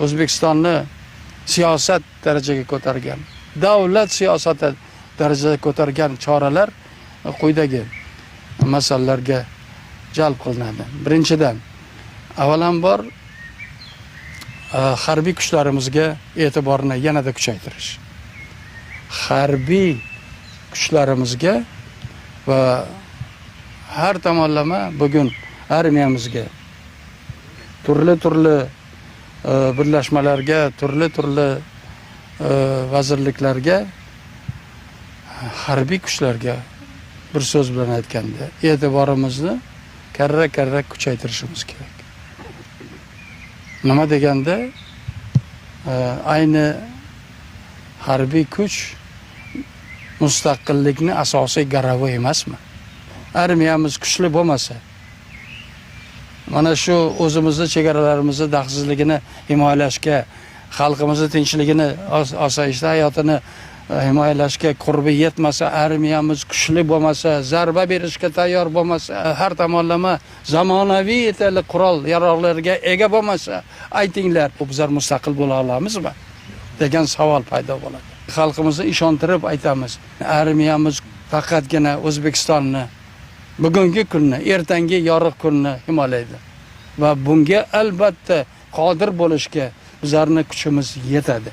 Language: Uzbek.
O'zbekistonni siyosat darajaga ko'targan, davlat siyosati darajaga ko'targan choralar quyidagi masalalarga jalb qilinadi. Birinchidan, avvalambor harbiy kuchlarimizga e'tiborni yanada kuchaytirish. Harbiy kuchlarimizga va har tomonlama bugun armiyamizga, turli-turli birlashmalarga, turli-turli vazirliklarga, harbiy kuchlarga, bir so'z bilan aytganda, e'tiborimizni karra-karra kuchaytirishimiz kerak. Nima deganda, ayni harbiy kuch mustaqillikni asosiy garovi emasmi? Armiyamiz kuchli bo'lmasa, mana shu o'zimizni chegaralarimizni daxlsizligini himoyalashga, xalqimizni tinchligini, osoyishta hayotini himoyalashga qurbi yetmasa, armiyamiz kuchli bo'lmasa, zarba berishga tayyor bo'lmasa, har tomonlama zamonaviy qurol yarog'larga ega bo'lmasa, aytinglar, bizlar mustaqil bo'la olamizmi degan savol paydo bo'ladi. Xalqimizni ishontirib aytamiz, armiyamiz faqatgina O'zbekistonni bugungi kunni, ertangi yorug' kunni himoyalaydi va bunga albatta qodir bo'lishga bizlarni kuchimiz yetadi.